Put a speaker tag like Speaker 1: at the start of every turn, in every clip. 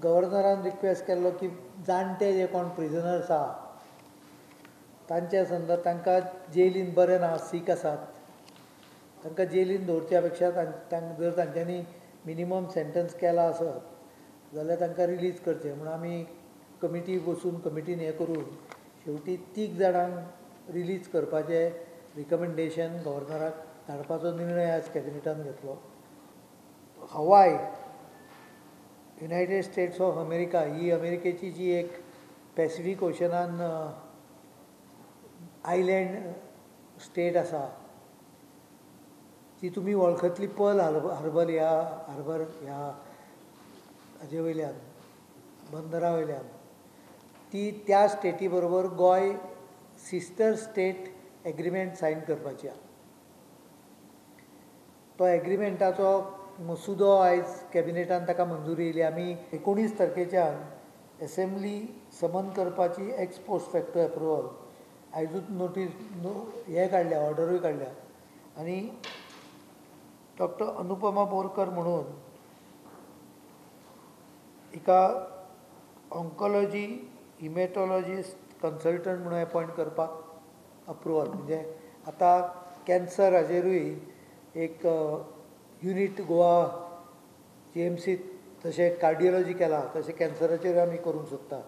Speaker 1: गव्हर्नरान request केल्लो की जाणटे जे कोण प्रिजनर्स आहा तांच्या संदर्भात तांकां जेलीन बरें ना, सीक आसात, तांकां जेलीन दवरच्या पेक्षा जर तांच्यांनी मिनिमम सेंटन्स केला आसत जाल्यार तांकां रिलीज करचें म्हणून आमी कमिटी बसून कमिटीन हें करून शेवटी 3 जाणांक रिलीज करपाचें रिकमेंडेशन गव्हर्नराक धाडपाचो निर्णय आज कॅबिनेटान घेतलो. हवाय, युनायटेड स्टेट्स ऑफ अमेरिका ही अमेरिकेची जी एक पॅसिफीक ओशनान आयलँड स्टेट आसा ती तुमी वळखतली पर्ल हार्बर ह्या हार्बर ह्या हाजे वयल्यान बंदरा वयल्यान, ती त्या स्टेटी बरोबर Goa sister state agreement sign करपाची आसा. तो एग्रीमेंटाचो मसुदो आयज कॅबिनेटान ताका मंजुरी येयली. आमी 19 तारखेच्यान एसेंब्ली समन करपाची एक्स पोस्ट फॅक्टो एप्रुवल आयजूच नोटीस हे काडल्या, ऑर्डरूय काडल्या. आनी डॉक्टर अनुपमा बोरकर म्हणून हिका ऑन्कोलॉजी हिमेटॉलॉजिस्ट कन्सल्टंट म्हणून एपॉयंट करपाक अप्रुवल. म्हणजे आतां कॅन्सर हाजेरूय एक युनीट गोवा जीएमसीत जशें कार्डियोलॉजी केलां तशें कॅन्सराचेर आमी करूंक सोदता.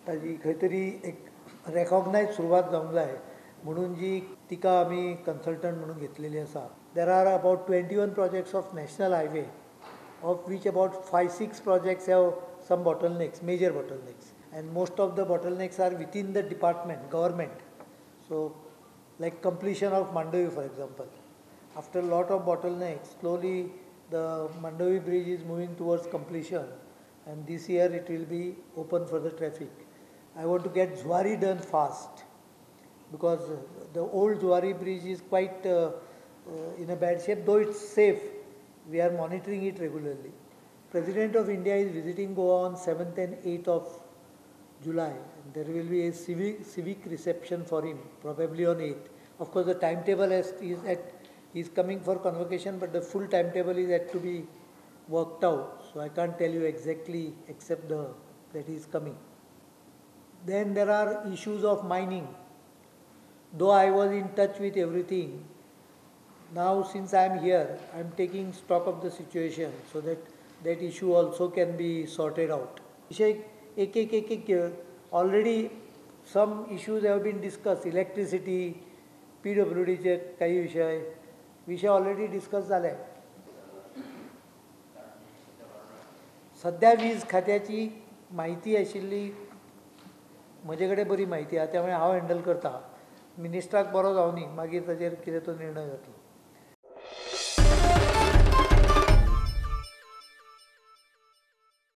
Speaker 1: ताजी खंय तरी एक रेकॉग्नायज सुरवात जावंक जाय म्हणून जी तिका आमी कन्सल्टंट म्हणून घेतलेली आसा. There are about 21 projects of national highway, of which about 5-6 projects have some bottlenecks, major bottlenecks, and most of the bottlenecks are within the department, government. So like completion of Mandovi for example, after lot of bottlenecks slowly the Mandovi bridge is moving towards completion and this year it will be open for the traffic. I want to get Zuari done fast because the old Zuari bridge is quite in a bad shape, though it's safe, we are monitoring it regularly. President of India is visiting Goa on 7th and 8th of July. There will be a civic reception for him, probably on 8th. Of course, the timetable is at, he is coming for convocation, but the full timetable is yet to be worked out. So I can't tell you exactly except that he is coming. Then there are issues of mining. Though I was in touch with everything, now since I am here, I am taking stock of the situation so that that issue also can be sorted out. Already some issues have been discussed, electricity, PWD चे काही विषय already discuss झाले. सध्या वीज खात्याची माहिती आशिल्ली म्हजे कडेन बरी माहिती आसा, त्यामुळे हांव हँडल करता. मिनिस्टराक बरो जावनी मागीर ताचेर कितें तो निर्णय जातलो.